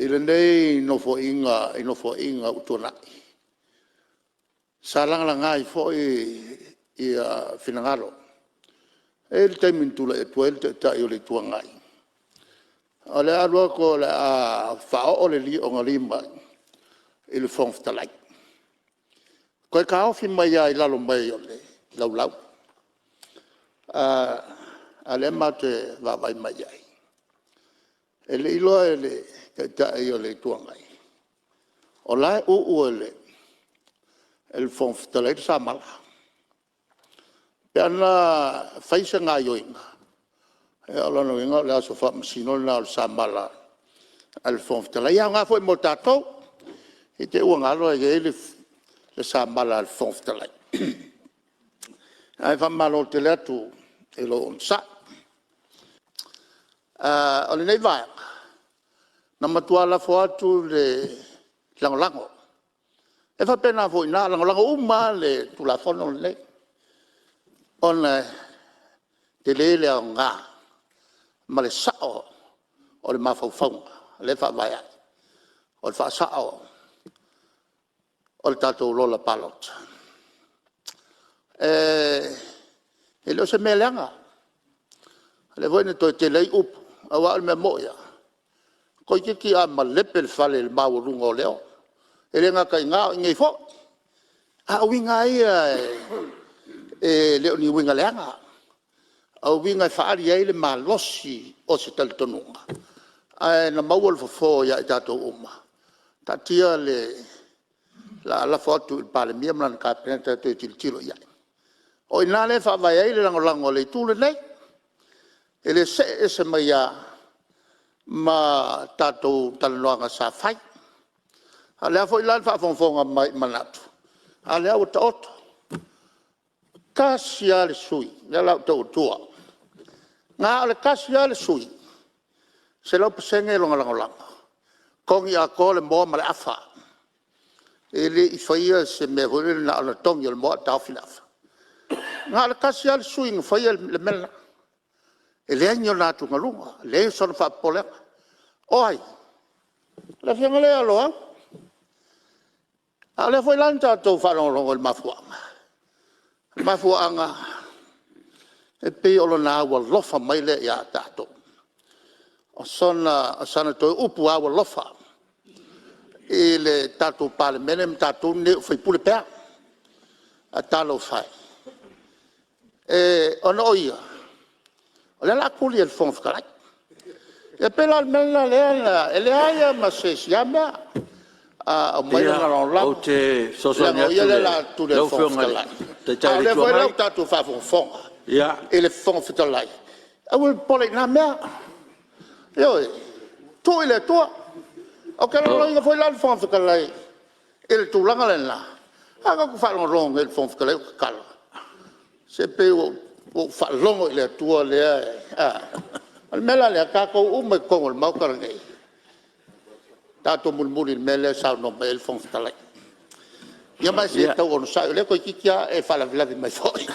I lenei Nofoaiga i Nofoaiga ua tuanai, sa lagalaga ai foi finagalo. E i ai le taimi na tulai atu ai le Taitai o le Itu Agai, o le a alu atu o le a faaoo ona lima i le Fofoga Fetalai, toe taofi mai lava i lalo mai o le laulau a o lea matou te vaavaai mai i ai. E le i iloa e le Taitai o le Itu Agai o la e uu e le Fofoga Fetalai le samala. Pe ana fai se gaoioiga, ia o lona uiga o le aso faamasino lena o le samala a le Fofoga Fetalai. E aoga foi mo tatou i te i ua galo e i ai le samala a le Fofoga Fetalai. Ae faamalo tele atu i lou onosai. O lenei Vaega, na matua lafo atu le lagolago, e faapena foi i ina, e lagolago uma lava le Tulafono lenei ona e tele le aoga ma le sa'o o le mafaufauga lea e faavae ai, o le faasao o le tatou Lola Palota. E le o se mea leaga, o lea foi na toe tele ai upu aua o le mea moni lava, toeitiiti a malepe le fale i le maualuga o leo, e le gata i ina a o i inei foi. A o uiga lava ia e le o ni uiga leaga, o uiga e faaali ai le malosi o se talitonuga ae na maua le fofo ia i tatou uma, taatia le le a lafo atu i le Palemia ma lana Kapeneta e toe tilotilo i ai. O i ina lea e faavae ai le lagolago a le Itu lenei, e le se'e ese mai lava ma tatou talanoaga sa fai. A o le a foi la le faafogafoga mai i manatu, a o lea ua taoto. E tasi lava le sui usufono lea o le a ou tau atua, na o le tasi lava le sui usufono e 100% lona lagolago, togi atoa le moa ma le afa. E le i faia se mea foi lele na ona togi o le moa ae taofi le afa. Na o le tasi lava le sui usufono na faia le mea lena. E leai ni ona atugaluga, leai sona faapopolega. O ai? O le afioga lea ia Loau. A o lea foi la na tatou faalogologo i le mafuaaga. O le mafuaaga e pei o lona aualofa mai lea ia tatou, o sana toe upu aualofa i le tatou Palemene ma tatou nei o faipule pea. Ae talofa e, ona o ia o lea o le a tuli e le Fofoga Fetalai. Ia pei la o le mea lena lea na… E leai lava ma se isi mea, a aumai lana lagolago Ou te fesoasoani leaga o atu ia lea o le a tuli e le lau Fofoga Afioga i le Fetalai. Taitai A o o le lea Itu foi la Agai. ua tatou faafogafoga i le Fofoga Fetalai, aua le popole i na mea, ioe, tuu i le Atua. Ou te lagolagoina foi la le Fofoga Fetalai i le tulaga lena. A na ou faalogologo nei i le Fofoga Fetalai o tatala, se pei ua ou faalogo i le Atua lea e a… O le mea la lea tatou uma i totonu o le Maota lenei, tatou mulimuli i le mea lea e saunoa mai ai le Fofoga Fetalai. Ia ma se i tau onosai o lea toeitiiti lava e faalavelave mai foi.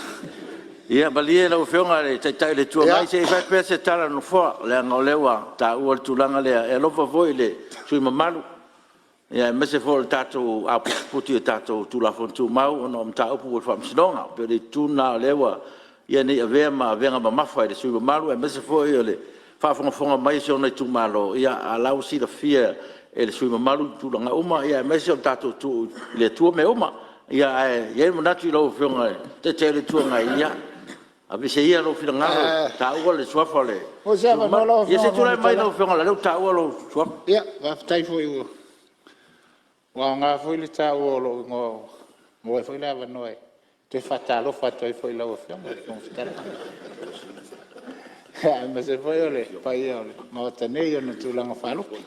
Ia malie lau Afioga i le Taitai o le Itu Agai se i fai atu pea se tala a le Nofoa leaga o lea ua taua le tulaga lea. E alofa foi i le sui usufono mamalu aemaise foi o le tatou aputiputi i a tatou Tulafono Tumau ona o mataupu ua i le Faamasinoga. E pei o le itu lena o lea ua… Ia ne i avea ma avega mamafa i le sui usufono mamalu aemaise foi o le faafogafoga mai a si ona itumalo, a o la e ua silafia e le sui usufono mamalu tulaga uma aemaise o le tatou tuu i le Atua mea uma. Ae i ai le manatu i lau Afioga i le Taitai o le Itu Agai, ia aveese ia lou finagalo e taua le suafa o le Maua se sui usufono avanoa mamalu. lau Ia Afioga se i i le Fofoga tulai mai Fetalai? lau Afioga leaga o lea ua taua lou suafa. Ia, faafetai foi ua aoga foi le taua o lou igoa ua maua ai foi le avanoa e toe faatalofa atu ai foi i lau Afioga i le Fofoga Fetalai, aemaise foi o le paia o le Maota nei i ona tulaga faalupe.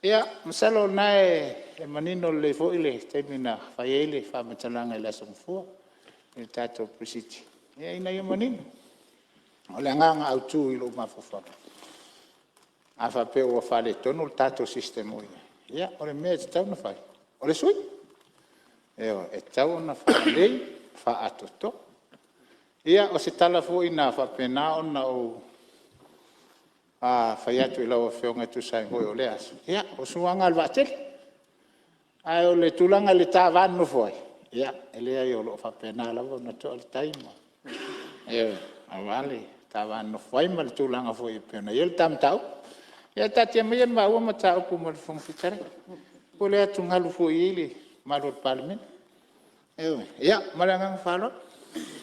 Ia, masalo o lena e manino lelei foi le taimi na fai ai le faamatalaga i le Aso Gafua i le tatou Pre-sitting ina ia manino. O le agaga autu i lou mafaufau, a faapea ua faaletonu le tatou system o i ai, ia o le mea e tatau ona fai, o le sui. Ioe, e tatau ona faalelei ma faaatoatoa. Ia o se tala foi na faapena ona ou fai atu i lau Afioga e tusa ai foi o lea aso, ia o suaga lava o le vaatele. Ae o le tulaga i le ta va nonofo ai, ia e leai o lo o faapena lava ona to'a le tai aua le ta va nonofo ai ma le tulaga foi e pei ona i ai le ta mataupu. Ia taatia maia le maua mataupu ma le Fofoga Fetalai, ua le atugalu foi i ai le mamalu o le Palemene. Ioe. Ia ma le agaga faaaloalo.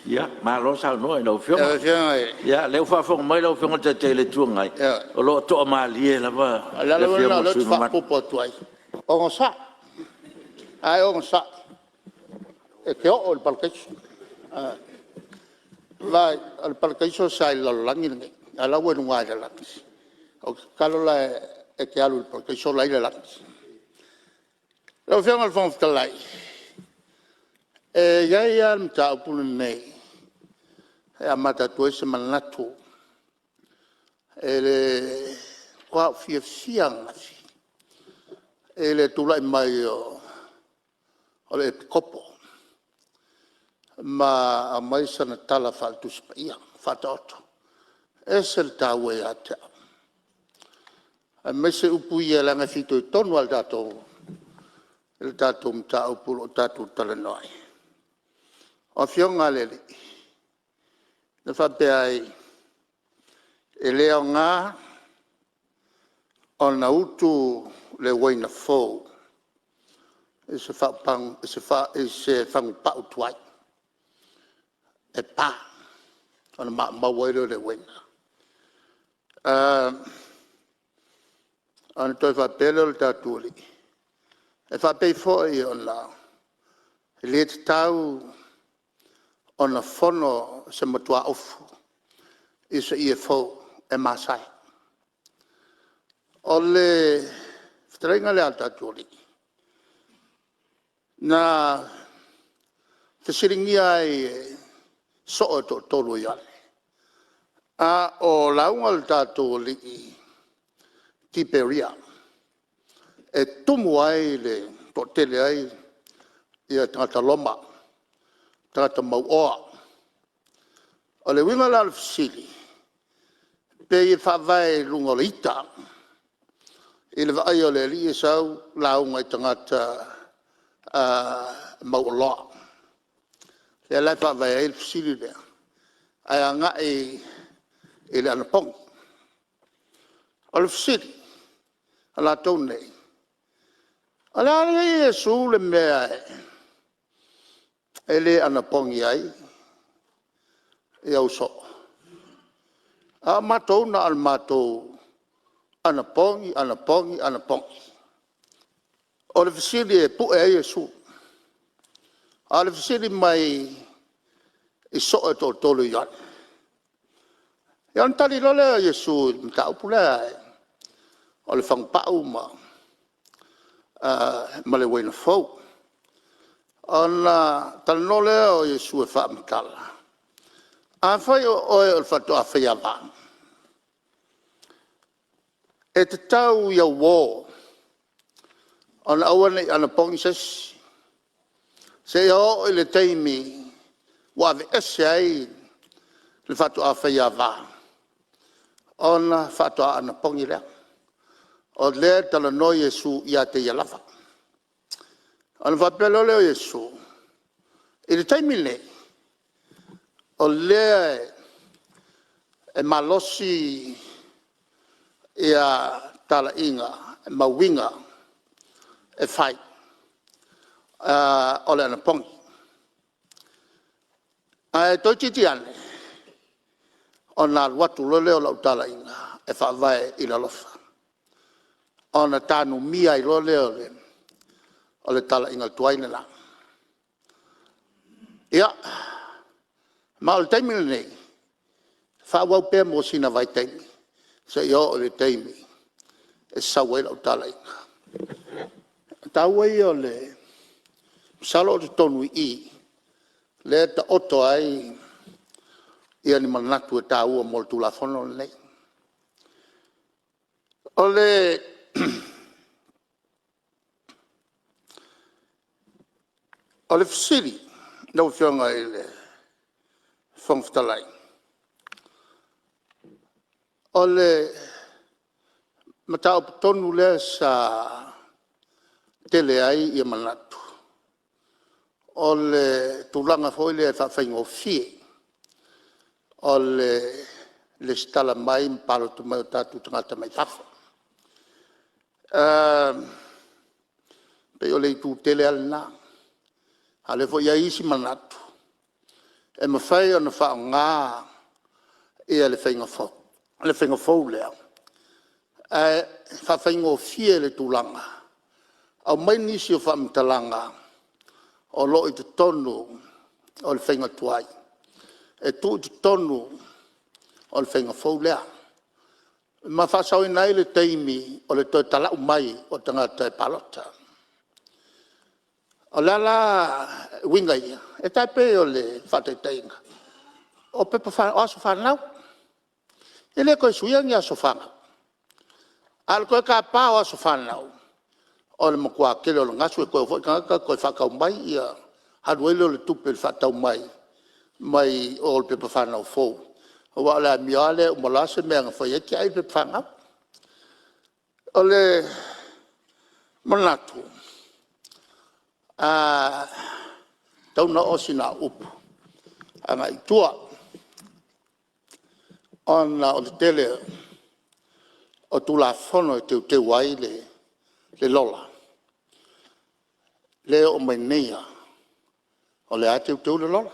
Ia malo saunoa i lau Afioga. O lea ua faafofoga mai lau Afioga i le Taitai o le Itu Agai, o lo o toamalie lava O le le ala Afioga lena i o le lea ou sui te usufono mamalu. faaopoopo atu ai, onosai, a e onosai e te oo i le Parataiso. Vaai o le Parataiso sa i le lalolagi lenei a o la ua i luga i le lagi. Ou te tatalo la e te alu i le Parataiso la e i le lagi. Lau Afioga i le Fofoga Fetalai, e i ai lava le mataupu lenei e amata atu ai se manatu i le matua ou fiafia ananafi i le tulai mai o le Epikopo ma aumai sana tala faale-Tusi Paia ua Faataoto. E ese le taua ia te au aemaise upu ia leaga e fitoitonu lava i le tatou mataupu o lo o tatou talanoa ai. O Afioga a le Alii na faapea ai, “E le aoga ona utu le uaina fou i se fagupau tuai, e pa ona maumau ai lea o le uaina.” Ona toe faapea lea o le tatou Alii, “E faapei foi ona le tatau ona fono se matuaofu i se ie fou e masae.” O le fetalaiga lea a le tatou Alii na fesiligia ai e soo e toatolu o Ioane a o lauga le tatou Alii i Tiperia e tumu ai le toatele ai tagata Roma, tagata mauoa. O le uiga la o le fesili e pei e faavae i luga o le ita i le vaai a le Alii e sau lauga i tagata mauoloa, lea la e faavae ai le fesili lea ae agai i le anapogi. O le fesili a latou nei, o le a alii Iesu le mea e le anapogi ai ou soo? A o matou na o le matou anapogi, anapogi, anapogi. O le fesili e pue ai Iesu, a o le fesili mai i soo e toatolu o Ioane. Ia ona tali loa lea o Iesu i le mataupu lea o le fagupau ma le uaina fou. Ona talanoa lea o Iesu e faamatala, afai o oe o le faatoa faiava, e tatau i au uo ona aua ne i anapogi se isi seia oo i le taimi ua aveese ai le faatoa faiava ona faatoa anapogi lea. O lea e talanoa Iesu ia te ia lava. Ona faapea loa lea o Iesu, i le taimi lenei o lea e malosi talaiga ma uiga e fai o le anapogi. Ae toeititi ane ona alu atu loa lea o lau talaiga e faavae i le alofa ona tanumia ai loa lea o le talaiga tuai lena. Ia, ma o le taimi lenei, faaauau pea mo sina vaitaimi seia oo i le taimi e sau ai lau talaiga. O le taua ia o le… Masalo o totonu i i lea e taoto ai ni manatu e taua mo le Tulafono lenei. O le fesili lau Afioga i le Fofoga Fetalai, o le mataupu tonu lea sa tele ai manatu, o le tulaga foi lea e faafaigofie o le resitala mai ma palota mai o tatou tagata mai fafo. E pei o le itu tele lava lena, a o lea foi e i ai isi manatu e mafai ona faaaoga le faiga fou lea ae faafaigofie le tulaga, aumai nisi o faamatalaga o lo o i totonu o le faiga tuai e tuu i totonu o le faiga fou lea ma faasaoina ai le taimi o le toe tala'u mai o tagata e palota. O a la uiga ia? E tai pei o le faataitaiga o aso fanau. E le toe suia ni aso fanau, a o le toe tapa o aso fanau o le matua tele o le gasu e toe o foi tagata toe faatau mai ia alu ai lea o le tupe i le faatau mai mai o o le pepa fanau fou aua o le amio lava lea e uma loa se mea na fai ai tiai le pepa fanau. O le manatu, e tatau ona oo sina au upu agai i tua ona o le tele o Tulafono e teuteu ai le Lola, lea e oo mai nei lava o lea lava e teuteu le Lola.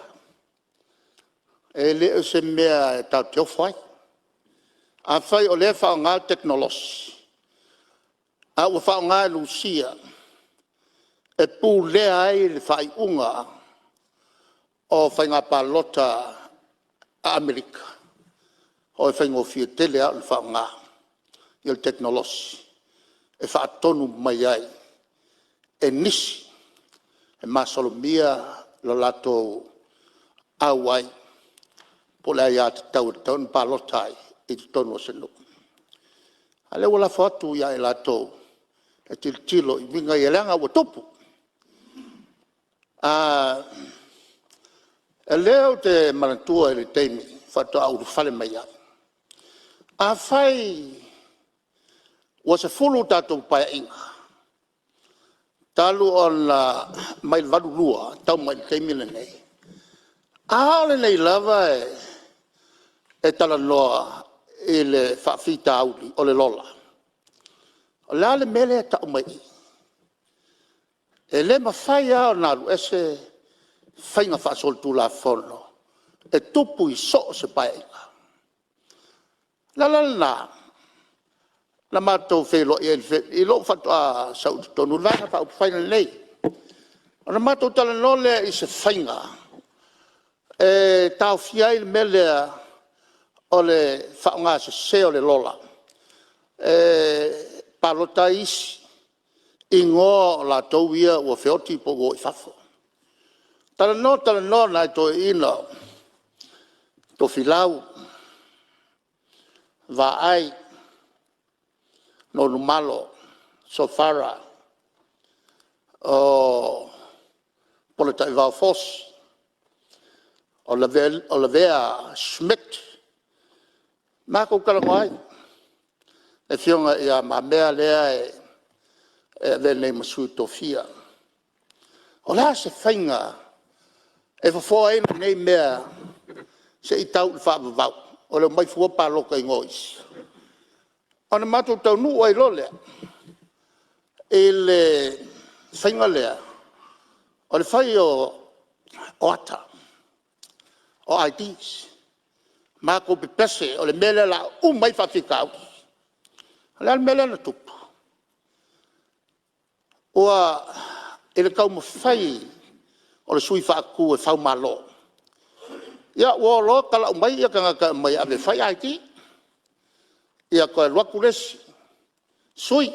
E le o se mea e tatou te ofo ai. Afai o lea e faaaoga le tekonolosi a ua faaaoga e Rusia e pulea ai le faaiuga o faiga palota a Amerika, e faigofie tele lava ona faaaoga le tekonolosi e faatonu mai ai e nisi e masalomia lo latou auai po o le aiatatau e tatau ona palota ai i totonu o se nuu. A lea ua lafo atu ia i latou e tilotilo i uiga ia leaga ua tupu. O lea ou te manatua i le taimi faatoa ou ulufale mai ai, afai ua 10 tatou Paeaiga talu ona mai le 1982 e tau mai i le taimi lenei, a o lenei lava e talanoa i le faafitauli o le Lola, o le a le mea lea e tau mai i i? E le mafai lava ona alu ese faiga faasolitulafono e tupu i so o se Paeaiga. O le ala lena na matou feiloai ai i lou faatoa sau i totonu i le Vaega Faaupufai lenei, ona matou talanoa lea i se faiga e taofia ai le mea lea o le faaaogasese o le Lola e palota ai isi i igoa o latou ia ua feoti pe ua o i fafo. Talanoa, talanoa, nai toeaiina o Tofilau, Vaai, Nonumalo, Sofara, o Polataivao Fosi, o Lavea Schmidt. Matou talanoa ai, le Afioga ia Le Mamea lea e avea nei ma Sui Tofia. O le a se faiga e fofo ai lenei mea se i tau i le faavavau o le omai fua palota i igoa o isi? Ona matou taunuu ai loa lea i le faiga lea o le fai o ata o IDs. Matou pepese o le mea lea o le a uma ai faafitauli. O le a le mea lea na tupu? Ua i le taumafai o le sui faatu e faumalo, ia ua o loa talau mai tagata e aumai e ave e fai ID. Ia toe alu atu le isi sui,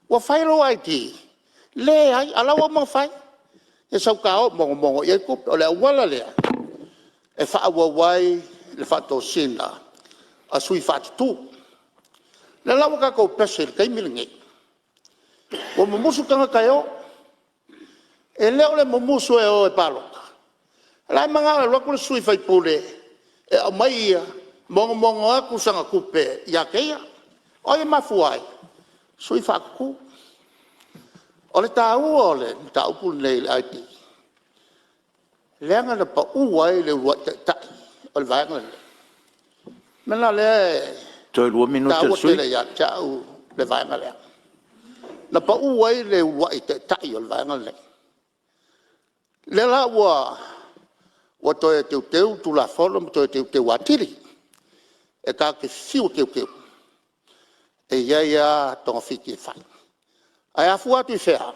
ua fai lou ID? Leai, a o la ua uma ona fai. Ia sau ta o mogomogo i ai tupe. O le auala lea e faaauau ai le faatosina a sui faatutu. O lea la ua tatou pepese i le taimi lenei ua mumusu tagata e o. E le o le mumusu e o e palota, o la e manao e alu atu le sui faipule e aumai ia mogomogo atu sana tupe ia te ia. O ai e mafua ai? Sui faatutu. O le taua o le mataupu lenei i le ID leaga na pau ai le uluai Taitai o le Vaega lenei. O le mea lena o lea e Toe lua minute o le taua sui usufono. tele ia te au le vaega lea. Na pau ai le uluai Taitai o le Vaega lenei. O lea la ua toe teuteu le Tulafono ma toe teuteu atili. E tatou te fiu e teuteu, e i ai lava togafiti e fai. Ae afua atu i fea?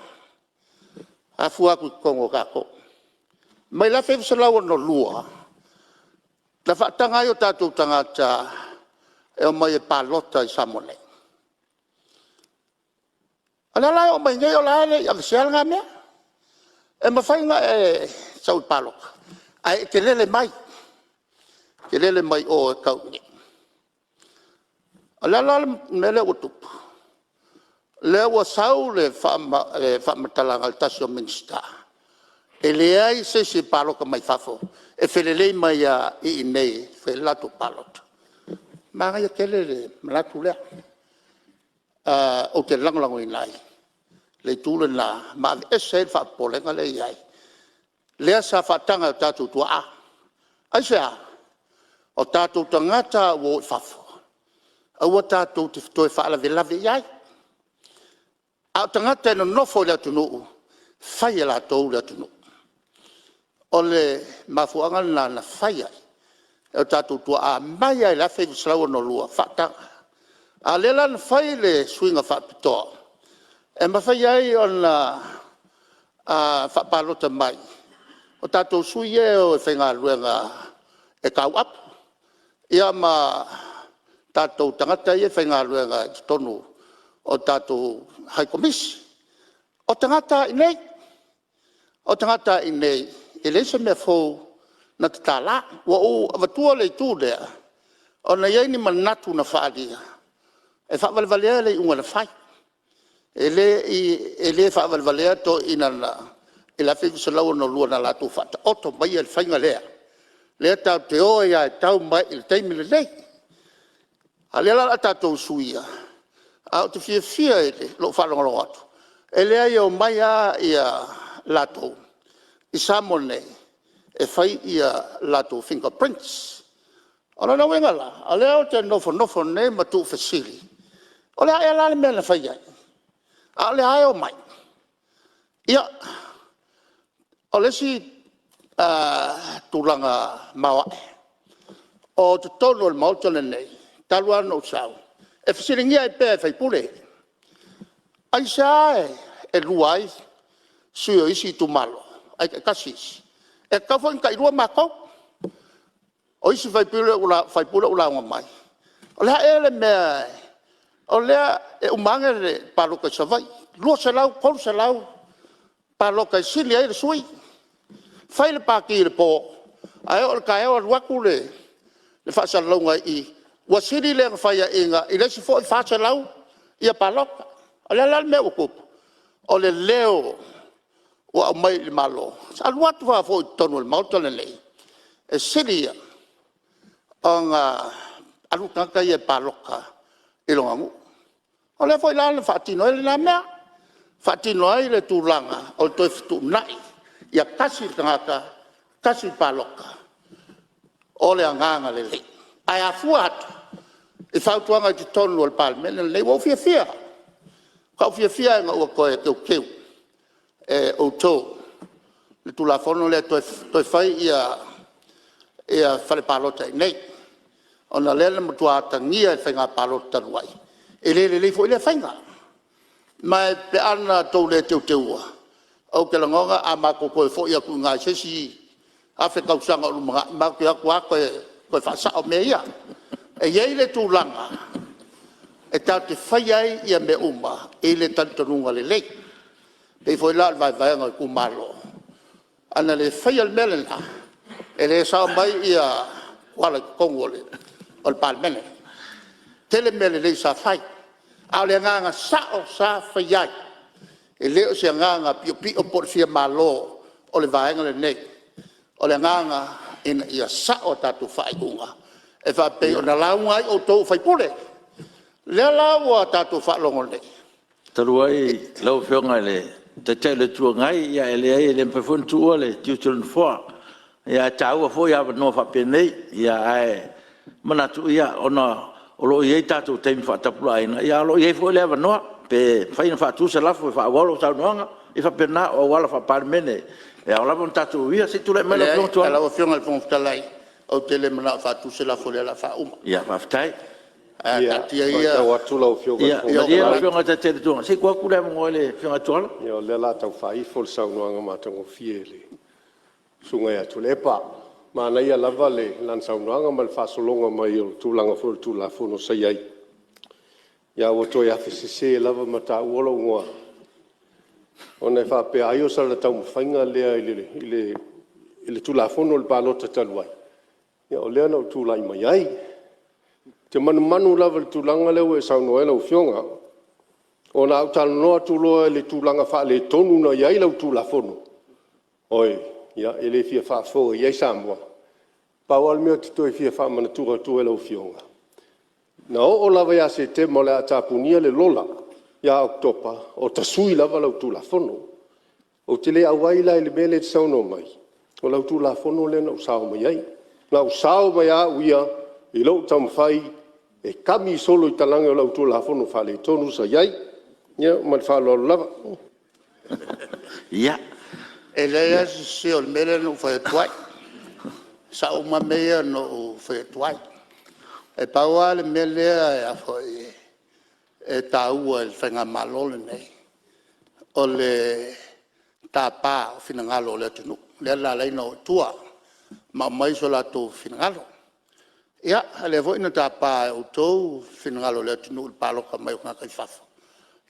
E afua atu i totonu o tatou. Mai le 1962 na faataga ai o tatou tagata e omai e palota i Samoa nei. O lea la e oo mai nei o la e le i aveesea lena mea. E mafai ona e sau e palota ae e te lele mai, e te lele mai o e tau i inei. O le a la le mea lea ua tupu? O lea ua sau le faamatalaga a le tasi o Minisita e leai se isi e palota mai fafo e felelei mai lava i inei e fai ai le latou palota. Manaia tele le manatu lea, ou te lagolagoina ai le itu lena ma aveese ai le faapopolega lea e i ai, lea sa faataga e o tatou tuaa. Aisea? O tatou tagata ua o i fafo aua tatou te toe faalavelave i ai, a o tagata e nonofo i le atunuu, e fai e latou le atunuu. O le mafuaaga lena na fai ai e o tatou tuaa mai lava i le 1962, faataga. A o lea la na fai le suiga faapitoa e mafai ai ona faapalota mai o tatou sui ia e o e faigaluega e tauapu ia ma tatou tagata ia e faigaluega i totonu o tatou High Komisi. O tagata lava i inei, o tagata lava i inei e leai se mea fou na tatala. Ua ou avatua le itu lea ona e i ai ni manatu na faaalia e faavalevalea le iuga na fai. E le faavalevalea toeaiina i le 1962 na latou faataoto maia le faiga lea, lea tatou te o ai lava e tau mai i le taimi lenei. A o lea la o le a tatou suia, ae ou te fiafia i lou faalogologo atu, e leai e omai lava latou i Samoa nei e fai latou fingerprints. O lona uiga la, o lea ou te nofonofo nei ma tuufesili, o le a ea la le mea na fai ai a o lea lava e omai? Ia, o le isi tulaga maoae, o totonu o le Maota lenei talu lava ona ou sau, e fesiligia ai pea e sui usufono, aisea e lua ai sui o isi itumalo ae taitasi isi? E tatau foi ona tailua matou. O isi sui usufono ua lauga mai, o le a ea le mea o lea e uma ane le palota i Savaii, 200, 300 palota e sili ai le sui. Fai le pati i le po ae oo i le taeao alu atu le faasalalauga i i ua sili le na faiaina i le isi foi 400 palota. O le a la le mea ua tupu? O le leo ua aumai i le Malo, sa alu atu lava foi i totonu o le Maota lenei, e sili ia ona alu le tagata ia e palota i lona nuu. O lea foi la na faatino ai lena mea, faatino ai le tulaga o le toe fetuunai ia tasi le tagata tasi le palota. O le agaga lelei. Ae afua atu i fautuaga i totonu o le Palemene lenei. Ua ou fiafia, ua ou fiafia ina ua toe teuteu e outou le Tulafono lea e toe fai fale palota i inei ona o lea na matua atagia i le faiga palota talu ai e le lelei foi lea faiga. Ma pe ana tou le teuteua, ou te lagona a matou toe foi atu i ina i se isi 1,000 tausaga o lumanai matou te o atu lava toe faasao mea ia. E i ai le tulaga e tatou te faia ai mea uma i le talitonuga lelei. E pei foi la o le vaevaega o itumalo, ana le faia le mea lena, e le sao mai Tuala i totonu o le Palemene. E tele mea lelei sa fai, a o le agaga sao sa fai ai, e le o se agaga piopio po o le fia malo o le Vaega lenei. O le agaga ina ia sao a tatou faaiuga e faapei ona lauga ai outou o sui usufono. O lea la ua tatou faalogo nei Talu ai lau Afioga i le Taitai o le Itu Agai, e leai e le mafai foi ona tuua le tiute o le Nofoa, ae taua foi avanoa faapenei. Ae manatu ona o lo o i ai tatou taimi faatapulaaina, ae o lo o i ai foi le avanoa pe mafai ona faatu se lafo e faaauau lau saunoaga. E faapena, o auala faa-Palemene e ao lava ona tatou uia. Se i tulai mai lau Afioga Tuala. Leai, lau Afioga i le Fofoga Fetalai, ou te le manao e faatu se lafo, O lea o le a faauma. Ia faafetai. Ae taatia ia… E maitau atu lau Afioga i le Fofoga Malie lau Fetalai… Afioga i le Taitai o le Itu Agai se i tuu atu le avanoa i le Afioga ia Tuala. Ia o lea o le a tau faaifo le saunoaga matagofie a le Susuga ia Tuilaepa. Manaia lava lana saunoaga ma le faasologa mai o le tulaga foi o le Tulafono sa i ai, ae ua toe afesese lava ma taua lou igoa ona e faapea ai o sana taumafaiga lea i le Tulafono o le Palota talu ai, o lea na ou tulai mai ai. Ou te manumanu lava i le tulaga lea ua e saunoa ai lau Afioga, ona a ou talanoa atu loa i le tulaga faaletonu na i ai lau Tulafono, oi, ia e le fia faafofoga i ai Samoa. Pau lava le mea ou te toe fia faamanatu atua i lau Afioga, na oo lava ia Setema o le a tapunia le Lola ia Oketopa o tasui lava lau Tulafono. Ou te le auai la i le mea lea e te saunoa mai, o lau Tulafono lea na ou sao mai ai. Na ou sao mai lava au ia i lou taumafai e kami solo i talaane o lau Tulafono faaletonu sa i ai. Ia ma le faaaloalo lava. Ia. E leai lava se sese o le mea lea na ou fai atu ai. E sao uma lava mea ia na ou fai atu ai. E pau lava le mea lea e taua i le faigamalo lenei, o le tapa o finagalo o le atunuu lea na ala ai ona o i tua ma aumai so latou finagalo. Ia, o lea foi na tapa e outou finagalo o le atunuu i le palota mai o tagata i fafo,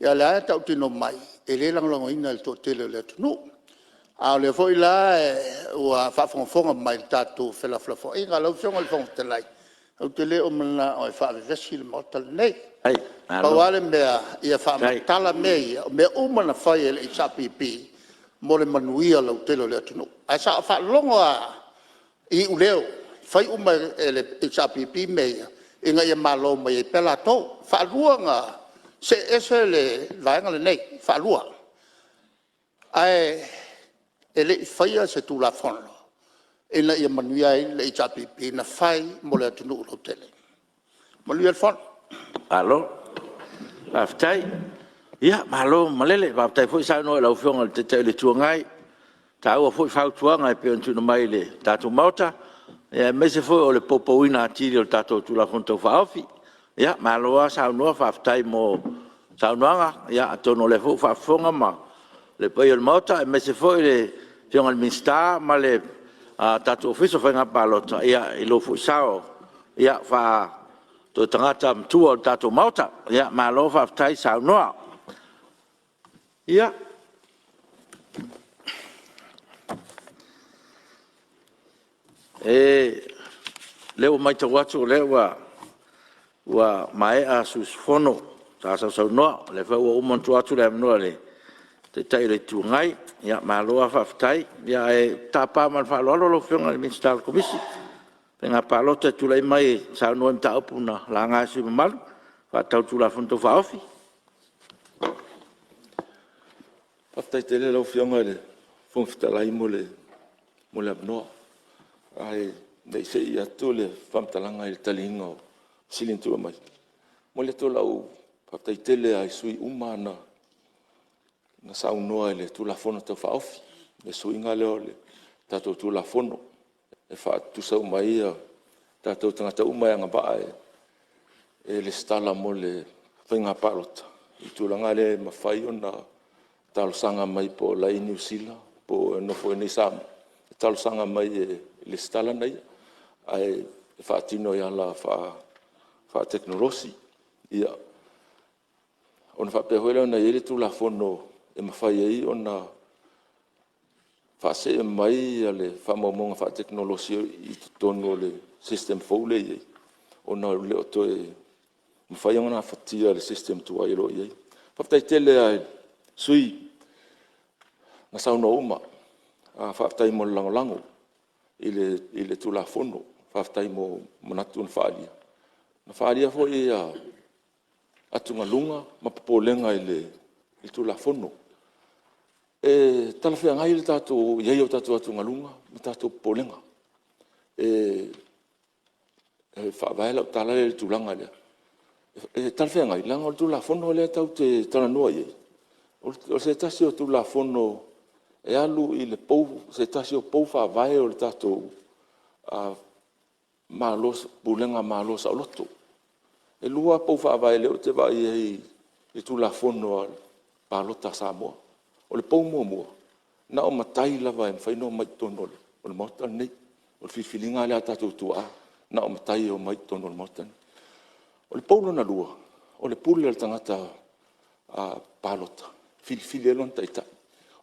ia o lea lava e tautino mai e le lagolagoina e le toatele o le atunuu. A o lea foi la ua faafogafoga mai i le tatou felafolafoaiga. Lau Afioga i le Fofoga Fetalai, ou te le o manao e faavevesi le Maota lenei. Pau lava le mea ia faamatala mea ia, o mea uma na fai e le HRPP mo le manuia lautele o le atunuu. Ae sa ou faalogo lava i iuleo, e fai uma e le HRPP mea ia ina ia malo mai ai pea latou. E faalua ona see ese le Vaega lenei, e faalua. Ae le i faia se Tulafono ina ia manuia ai le HRPP, na fai mo le atunuu lautele. Manuia le fono. Malo faafetai. Ia malo malele, faafetai foi saunoa i lau Afioga i le Taitai o le Itu Agai, e taua foi fautuaga e pei ona tuuina mai i le tatou Maota, aemaise foi o le poupouina atili o le tatou Tulafono Tau Faaofi. Ia malo lava saunoa faafetai mo saunoaga, atonu o lea foi ua faafofoga le paia o le Maota aemaise foi le Afioga i le Minisita ma le tatou Ofisa o Faiga Palota i lou foi sao faa-toetagata matua o le tatou Maota. Malo faafetai saunoa. Ia, o lea ua maitau atu o lea ua maea sui usufono sa sausaunoa, o lea foi ua uma ona tuu atu le avanoa i le Taitai o le Itu Agai. Malo lava faafetai. Ae tapa ma le faaaloalo lau Afioga i le Minisita o le Komisi o Faiga Palota e tulai mai e saunoa i mataupu na laga e sui usufono mamalu e faatatau i le Tulafono Tau Faaofi. Faafetai tele lau Afioga i le Fofoga Fetalai mo le avanoa. Ae le i see atu le faamatalaga i le taliina o fesili na tuuina mai, e momoli atu lau faafetai tele lava i sui usufono uma lava na saunoa i le Tulafono Tau Faaofi, le suiga lea o le tatou Tulafono e faatutusa uma ai tatou tagata uma e agavaa e resitala mo le faiga palota i le tulaga lea e mafai ona talosaga mai po o la e i Niu Sila po o nofo i inei i Samoa, e talosaga mai e resitala ia, ae faatino i ala faatekonolosi. Ia, ona faapea foi lea ona i ai le Tulafono e mafai ai ona faasee mai le faamaumauga faatekonolosi i totonu o le system fou lea e i ai, ona e le o toe mafai ona gafatia e le system tuai o lo o i ai. Faafetai tele lava i sui usufono na saunoa uma, faafetai mo le lagolago i le Tulafono, faafetai mo manatu na faaalia. Na faaalia foi atugaluga ma popolega i le le Tulafono. E talafeagai le i ai o tatou atugaluga ma tatou popolega. E faavae lau tala lea i le tulaga lea, e talafeagai leaga o le Tulafono lea tatou te talanoa i ai, o se tasi o Tulafono e alu i se tasi o pou faavae o le tatou Pulega Malo saoloto. E lua pou faavae lea ou te vaai i ai i Tulafono Palota a Samoa. O le pou muamua, na o matai lava e mafai ona omai i totonu o le Maota lenei. O le filifiliga lea a o tatou tuaa, na o matai e omai i totonu o le Maota lenei. O le pou lona lua, o le pule a le tagata palota e filifili ai lona taitai.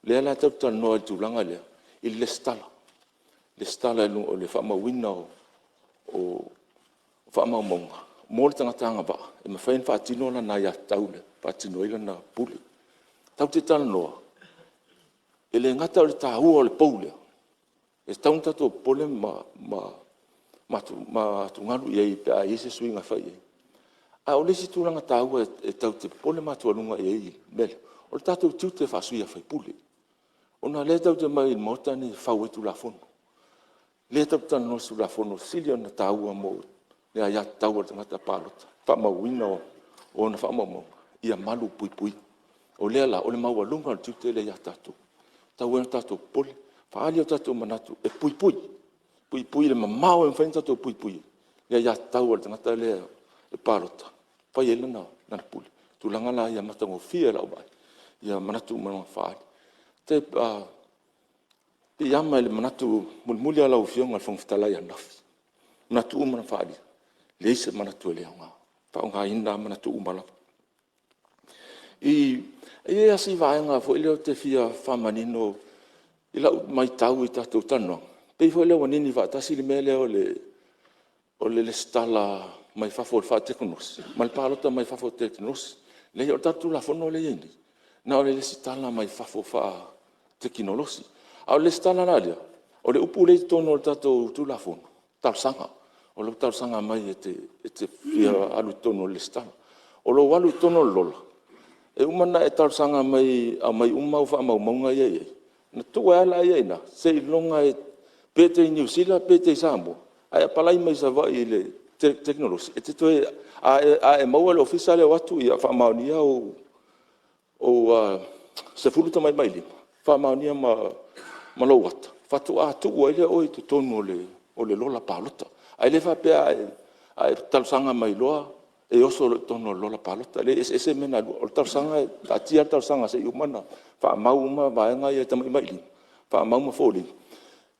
O lea la tatou te talanoa i le tulaga lea i le resitala, resitala o le faamauina o faamaumauga mo le tagata agavaa e mafai ona faatino lana aiatatau e faatino ai lana pule. Tatou te talanoa e le gata o le taua o le pou lea, e tatau ona tatou popole ma atugalu i ai pe a i ai se suiga e fai i ai. A o le isi tulaga taua e tatou te popole ma atugalu i ai i le mea lea, o le tatou tiute faa-sui usufono, ona o lea tatou te omai i le Maota lenei e fafau ai Tulafono. O lea tatou te talanoa i se Tulafono e sili ona taua mo le aiatatau a le tagata palota, faamauina o ona faamaumauga ia malupuipuia. O lea la o le maualuga o le tiute lea ia tatou, e tatau ai ona tatou popole, faaali o tatou manatu e puipui, puipui i le mamao e mafai ona tatou puipui ai le aiatatau a le tagata lea e palota e fai ai lana pule. O tulaga la ia matagofie i lau vaai ia manatu uma na faaali. Ou te piiama i le manatu mulimuli lava o lau Afioga i le Fofoga Fetalai ananafi, o manatu uma na faaalia, e leai se manatu e le aoga, faaaogaina lava manatu uma lava. E i ai lava si vaega foi lea ou te fia faamanino i lau maitau i tatou talanoaga, pei foi lea ua nini faatasi le mea lea o le resitala mai fafo faatekonolosi ma le palota mai fafo faatekonolosi. Leai, o le tatou Tulafono lea e i ai nei, na o le resitala mai fafo faatekonolosi. A o le resitala la lea, o le upu lea e i totonu o le tatou Tulafono, talosaga. O lou talosaga mai e te fia alu i totonu o le resitala. O lou alu i totonu o le lola, e uma ona e talosaga mai e aumai uma au faamaumauga ia e i ai, ona tuu ai lea i ina seiloga e... pe e te i Niu Sila pe e te i Samoa, a e apalai mai Savaii i le tekonolosi, e te toe... a e maua e le Ofisa le o atu ia faamaonia ou 15 tamatamailima, faamaonia ma lou ata, faatoa tuu ai lea o oe i totonu o le lola palota. Ae le faapea a e talosaga mai loa e oso loa i totonu o le lola palota. E leai, e eseese mea na e lua. O le talosaga e taatia lava le talosaga se i uma ona faamau uma vaega ia tamatamailima, faamau ma foliga,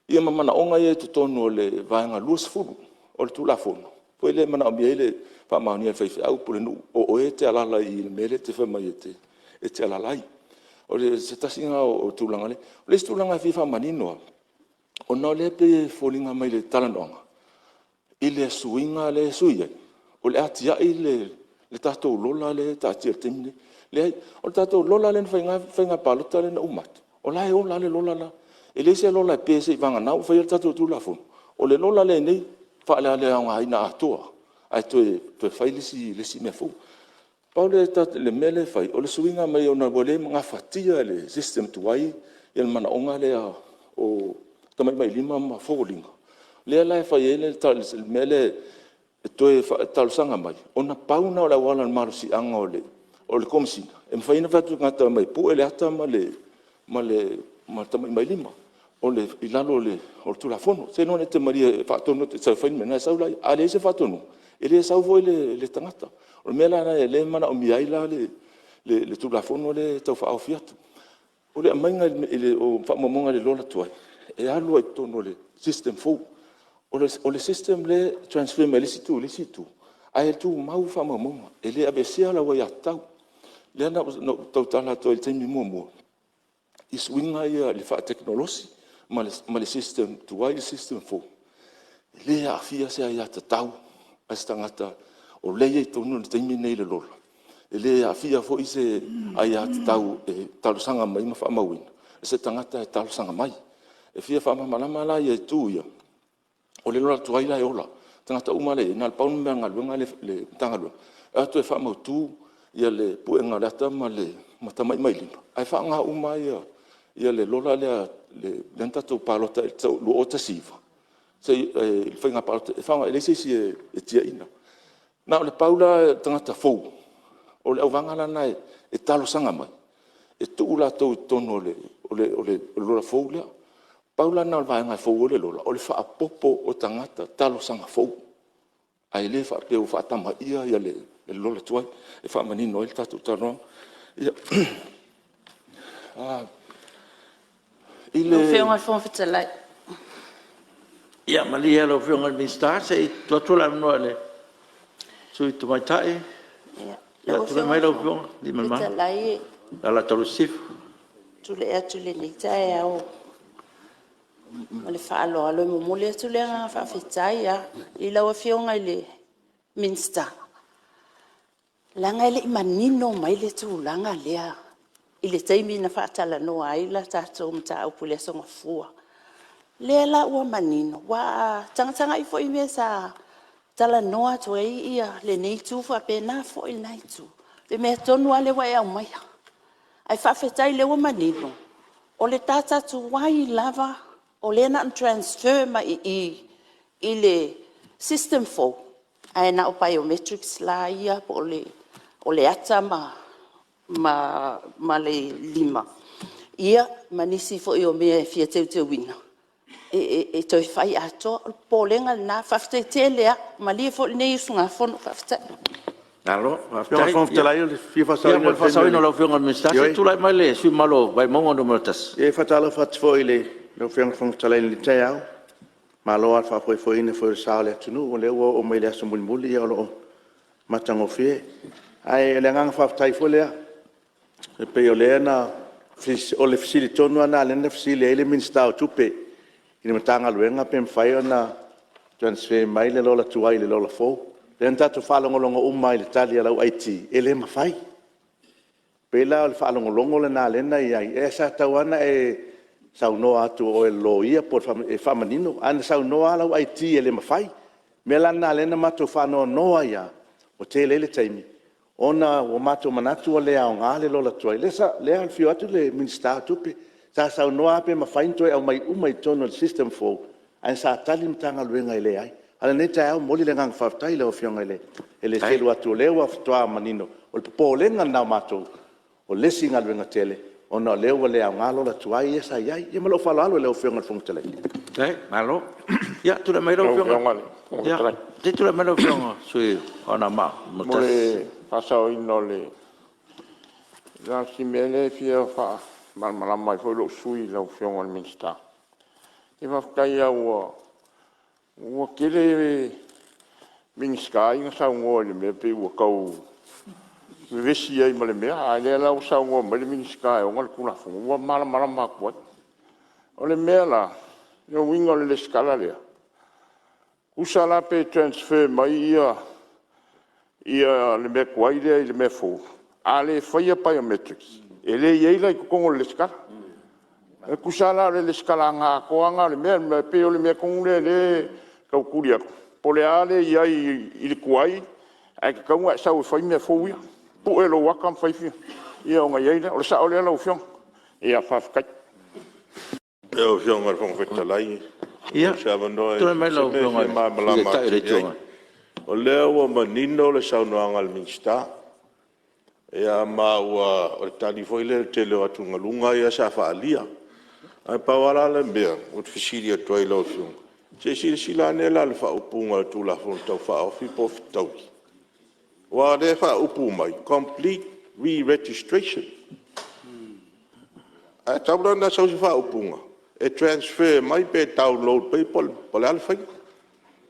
ia ma manaoga ia i totonu o le Vaega 20 o le Tulafono foi lea e manaomia ai le faamaonia e le faifeau, pulenuu o oe e te alaala i i i le mea lea e te fai mai e te alaala ai. O se tasi lena o tulaga... O le isi tulaga e fia faamanino lava, ona o lea e pei e foliga mai i le talanoaga i le suiga lea e sui ai, o le a tiai le tatou lola lea e taatia i le taimi lenei. Leai, o le tatou lola lea na fai i le faiga palota lea na uma atu, o la e ola lava le lola la. E leai se lola e pe seiavagana ua fai le tatou Tulafono. O le lola lea e i ai nei e faaleaogaina atoa ae toe fai le isi mea fou. Pau le mea lea e fai, o le suiga mai ona ua le gafatia e le system tuai le manaoga lea o tamatamailima ma foliga, lea la e fai ai le mea lea e toe talosaga mai, ona pau lena o le auala o le malosiaga o le Komesina e mafai ai ona fai atu i le tagata e omai e pue le ata ma le tamatamailima i lalo o le Tulafono. Seiloga e te malie e faatonu atu e te sau e fai le mea lena ona e sau lea. A leai se faatonuga, e le sau foi le tagata. O le mea la lena o lea e manaomia ai le Tulafono lea e Tau Faaofi atu. O le aumaiga o faamaumauga i le lola tuai, e alu lava i totonu o le system fou. O le system lea e transfer mai le isi itu i le isi itu, ae tumau faamaumauga, e le aveesea lau aiatatau. Lea na ou tautala atu ai i le taimi muamua i suiga ia i le faatekonolosi ma le system tuai i le system fou, e le aafia se aiatatau a se tagata o lea e i ai i totonu i le taimi lenei i le lola, e le aafia foi se aiatatau e talosaga mai ma faamauina se tagata e talosaga mai. E fia faamalamalama la itu ia, o le lola tuai la e ola, o tagata uma la e i ai, na o le pau le galuega a le Matagaluega, o le o atu e faamautu le puega o le ata ma le ma tamatamailima ae faaaoga uma lava le lola lea na tatou palota ai i le 2019 i le faiga palota e leai se isi e tiaiina. Na o le pau la o tagata fou, o le auvaega la lena e talosaga mai e tuu latou i totonu o le lola fou lea. Pau la lena o le vaega e fou ai le lola, o le faaopoopo o tagata talosaga fou, ae le faapea ua faatamaia le lola tuai, e faamanino ai le tatou talanoaga. I Lau le… Afioga i le Fofoga Fetalai… Ia malie lau Afioga i le Minisita se i tuu atu le avanoa i le sui usufono tamaitai. Lau Tulai Afioga mai i le lau Fofoga Afioga Aliimalemanu Fetalai Alataua Sisifo. E tulai atu i lenei taeao ma le faaaloalo e momoli atu le agaga faafetai lava i lau Afioga i le Minisita, leaga e le i manino mai le tulaga lea i le taimi na faatalanoa ai la tatou mataupu i le Aso Gafua. O lea la ua manino, aua a tagatagai foi i mea sa talanoa atu ai lenei itu faapena foi lena itu, le mea tonu lava lea ua e aumaia. Ae faafetai o lea ua manino, o le data tuai lava o lea na ona transfer mai i i le system fou, ae na o biometrics la ia po o le ata ma le lima ma nisi foi o mea e fia teuteuina e toe fai atoa. O le popolega lena, faafetai tele lava, malie foi lenei usugafono. Faafetai. Malo faafetai. Ia mo le faasaoina o lau Afioga i le Minisita, se i tulai mai le sui usufono mamalu o Vaimauga 1. E faatalofa atu foi i lau Afioga i le Fofoga Fetalai i lenei taeao, malo lava i le faafoefoeina foi o le sa o le atunuu, o lea ua oo mai le aso mulimuli o lo o matagofie. Ae o le agaga faafetai foi lea, e pei o lea na… O le fesili tonu lava lena lea na fesili ai le Minisita o Tupe i le Matagaluega pe mafai ona transfer mai le lola tuai i le lola fou. Lea na tatou faalogologo uma lava i le tali a lau IT e le mafai. E pei la o le faalogologo lena lea na i ai, ae sa tatau lava ona e saunoa atu o oe o le Loia po o le Faamasino e faamanino, ae na saunoa lava lau IT e le mafai. O le mea la lena lea na matou faanoanoa ai lava, ua tele ai le taimi ona ua matou manatu ua le aoga le lola tuai. Lea e afio atu le Minisita o Tupe, sa saunoa lava pe mafai ona toe aumai uma i totonu o le system fou, ae sa tali le Matagaluega e leai. A o lenei taeao e momoli le agaga faafetai i lau Afioga e le selu atu o lea faatoa manino. O le popolega lena o matou, o le isi galuega tele ona o lea ua le aoga lola tuai ia sa i ai. Ia ma lou faaaloalo i lau Afioga i le Fofoga Fetalai. Faafetai malo. Ia tulai mai lau Afioga i le sui usufono mo Anoamaa 1. Mo le faasaoina o le… Na o si mea lea e fia faamalamalama ai foi lou sui usufono i lau Afioga i le Minisita. Faafetai lava ua tele Minisita ia na saunoa i le mea e pei ua tau vevesi ai ma le mea, a o lea la ua saunoa mai le Minisita e ona le Tulafono ua malamalama atu ai. O le mea la, o le uiga o le resitala lea, tusa la pe transfer mai le mea tuai lea i le mea fou, a le faia biometrics e le i ai la i totonu o le resitala. E tusa la o le resitalaina atoa lena o le mea. E pei o le mea tonu lea o lea e tau tuli atu, po o le a le i ai i le tuai ae tatau ona e sau e fai mea fou ia, pue lou ata ma fai ona i ai lea. O le sao lea lau Afioga? Ia faafetai. Lau Afioga i le Fofoga Fetalai pe Ia maua se avanoa tulai mai o se lau mea e Afioga fia i le malamalama Taitai o le atili Itu ai. Agai. O lea ua manino le saunoaga a le Minisita, ma ua o le tali foi lea i le tele o atugaluga ia sa faaalia. Ae pau lava la le mea ou te fesili atu ai i lau Afioga, se i silasila ane la i le faaupuga o le Tulafono Tau Faaofi po o fetaui? Aua o lea e faaupu mai, complete re-registration. Ae tatau la ona sau se faaupuga e transfer mai pe download mai po o le a le faiga,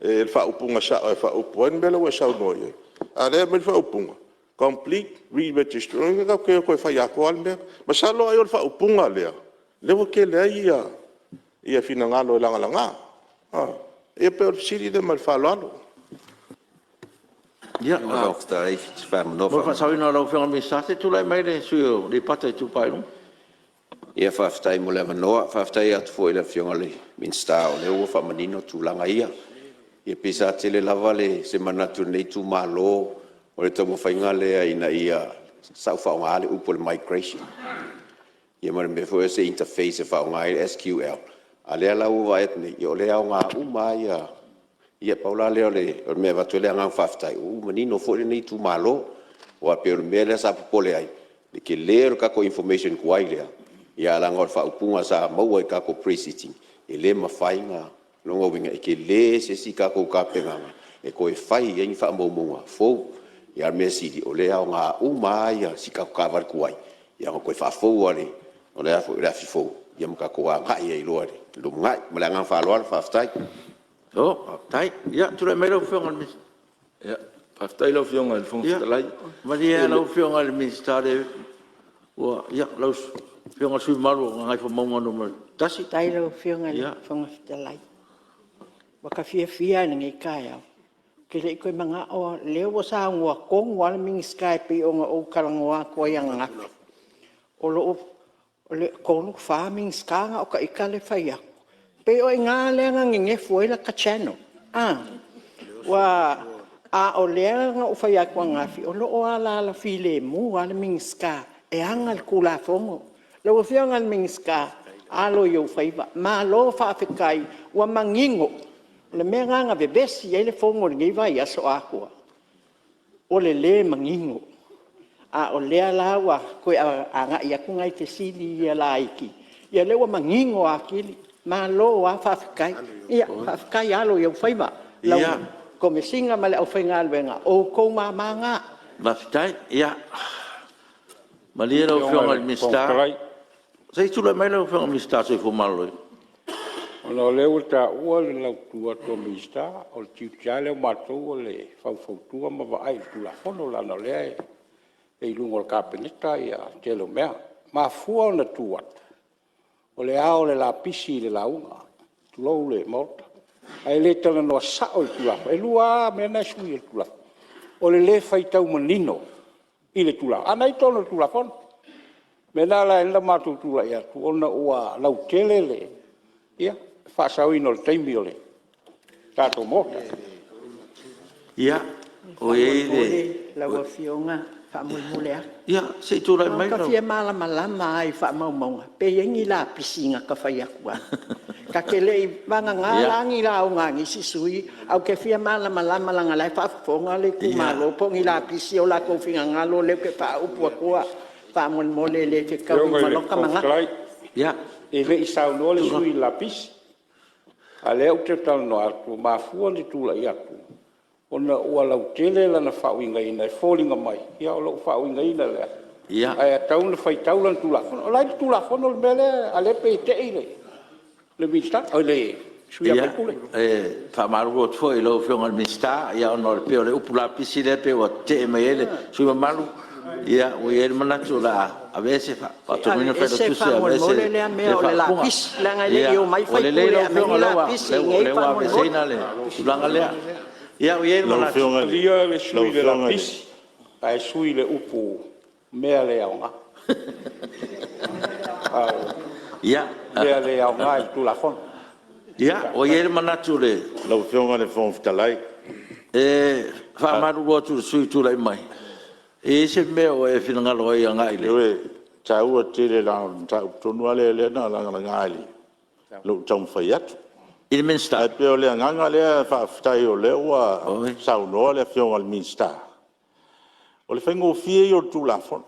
le faaupuga sao e faaupu ai le mea lea ua e saunoa i ai. A o lea e aumai le faaupuga, complete re-registration. O lona uiga tatou te o e toe fai atoa lava le mea lena. Masalo ai o le faaupuga lea, lea ua tele ai finagalo e lagalaga. Ia pei o le fesili lea ma le faaaloalo. Ia, mo le faasaoina o lau Afioga i le Minisita, se i tulai mai le sui usufono mo Aleipata Itupa i Luga. Ia faafetai mo le avanoa. Faafetai atu foi i le Afioga i le Minisita o lea ua faamanino tulaga ia. E pei sa tele lava se manatu o lenei itumalo o le taumafaiga lea ina ia Sa ou faaaogaina le upu o le migration ia ma le mea foi lea o se interface e faaaoga ai le SQL, a o lea la ua ou vaai atu nei, o lea e aoga uma lava. Ia pau la lea o le mea e avatu ai le agaga faafetai, ua manino foi lenei itumalo. Aua pei o le mea lea sa popole ai, le tele o le tatou information tuai lea, ae leaga o le faaupuga sa maua i tatou Pre-Sitting e le mafai ona… O lona uiga e tele se isi tatou tapenaga e toe fai ai ni faamaumauga fou. A o le mea sili o lea e aoga uma lava si tatou taavale tuai, na ona toe faafou lava o le afi fou ma tatou agai ai loa i le lumanai. Ma le agaga faaaloalo faafetai. Malo faafetai. Ia tulai mai lau Afioga i le Minisita. Faafetai lau Afioga i le Fofoga Fetalai. Malie lau Afioga i le Minisita, lau Afioga i le sui usufono mamalu mo Gagaifomauga 1. Faafetai i lau Afioga i le Fofoga Fetalai. Ua ta fiafia lava i lenei taeao, ou te le i toe manao lava, o lea ua saunoa tonu lava le Minisita e pei ona ou talanoa atu ai ananafi. O le 3, 4 Minisita na o ita lea e fai atu. E pei o i ina lea na nenefu ai lata channel, a o lea na ou fai atu ananafi, o lo o alaala filemu lava le Minisita e ana le Tulafono. Lau Afioga i le Minisita, alo i ou faiva, malo faafetai ua manino. O le mea lena na vevesi ai le fono i lenei vaiaso atoa, o le le manino. A o lea la ua toe agai atu nai fesili ia laiti, ia o lea ua manino atili. Malo lava faafetai. Faafetai alo i ou faiva, lau Komesina ma le aufaigaluega, o outou mama na. Faafetai. Ia, malie lau Afioga i le Minisita, se i tulai mai lau Afioga i le Minisita o le Soifua Maloloina. Ona o lea ua taua le lautu atu a Minisita, o le tiute lava lea o matou o le faufautua ma vaai i le Tulafono leaga o lea e i luga o le Kapeneta le tele o mea. E mafua ona tu atu, o le ao o le lapisi i le lauga, tulou le Maota, ae le talanoa sao i le Tulafono. E lua lava mea na e sui e le Tulafono, o le le faitau manino i le Tulafono, a o lena e i totonu o le Tulafono. O le mea lena e ala ai ona matou tulai atu, ona ua lautele le faasaoina o le taimi o le tatou Maota. Ia, ua i ai le… Faamolemole lau Afioga, faamolemole atu. Ia, se i tulai mai lau… Ou te fia malamalama lava i faamaumauga pe i ai ni lapisi na ta fai atu ai. Ta te le i… vagana la ni lauga a nisi sui usufono, ae ou te fia malamalama leaga o la e faafofoga le itumalo po o ni lapisi o latou finagalo lea ou te faaupu atua. Faamolemole e le fetaui ma lota manatu. Lau Afioga i le Fofoga Fetalai, e le i saunoa le sui usufono i ni lapisi, a o lea ou te talanoa atu, ua mafua ona tulai atu ona ua lautele lana faauigaina e foliga mai o lou faauigaina lea, ae tatau ona faitau lana Tulafono. O la e i le Tulafono le mea lea, a o lea e pei e tei le sui usufono. Ia, e faamalulu atu foi i lau Afioga i le Minisita, ona e pei o le upu lapisi lea pei ua tetee mai ai le sui usufono mamalu. Ia ua i ai le manatu o le a aveese, faatonuina le Aveese Failautusi e aveese faamolemole lea lea mea o le faaupuga. lapisi, leaga e le i omai Ua sui lelei usufono e lau aumai Afioga ni lapisi o i inei lea ua faamolemole. aveeseina le tulaga lea. Ia ua i ai le manatu… Talia le sui usufono i le lapisi ae sui i le upu mea le aoga. Mea le aoga i le Tulafono. Ia, ua i ai le manatu Lau Afioga i le Fofoga Fetalai… E faamalulu atu i le sui usufono o tulai mai, e i ai se mea ua e finagalo ai agai i le… Ioe, e taua tele leaga o le mataupu tonu lava lea na lagalaga i lou taumafai atu. I le Minisita? Ae pei o le agaga lea faafetai o lea ua saunoa le Afioga i le Minisita, o le faigofie ia o le Tulafono.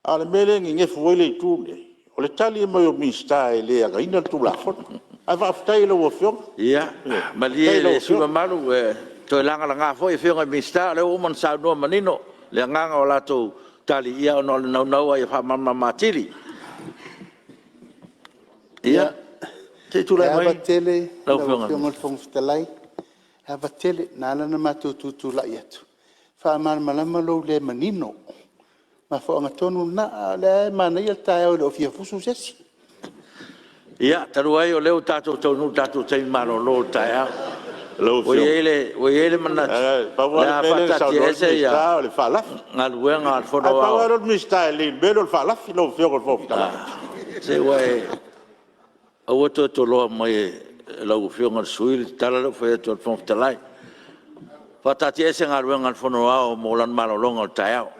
A o le mea lea e nenefu ai le Itu lenei, o le tali mai o Minisita e le ona ina le Tulafono. Ae faafetai i lau Afioga. Ia, malie le sui usufono mamalu, ua e toe lagalaga foi Afioga i Minisita, o lea ua uma ona saunoa manino le agaga o latou tali, ona o le naunau lava ia faamalamalama atili. Ia, se i tulai mai E ava tele lau lau Afioga Afioga i le Fofoga Fetalai, e ava tele. Na ala ona matou tutulai atu, e faamalamalama lou le manino. O le mafuaaga tonu lena, a o lea lava e manaia le taeao e le o fia fusu se isi. Ia, talu ai o lea ua tatou taunuu i le tatou taimi malolo o le taeao, ua i ai le manatu E pau o le lava a le mea lea na saunoa ai le faataatiaese Minisita o le faalafi. Galuega a le Fono Ae pau Aoao. lava lea o le Minisita e lelei i le mea lea o le faalafi lau Afioga i le Fofoga Fetalai. Se ua e… Aua le toe toloa mai e lau Afioga i le sui usufono le tala lea ua fai atu e le Fofoga Fetalai. Ua faataatiaese Galuega a le Fono Aoao mo lana malologa o le taeao.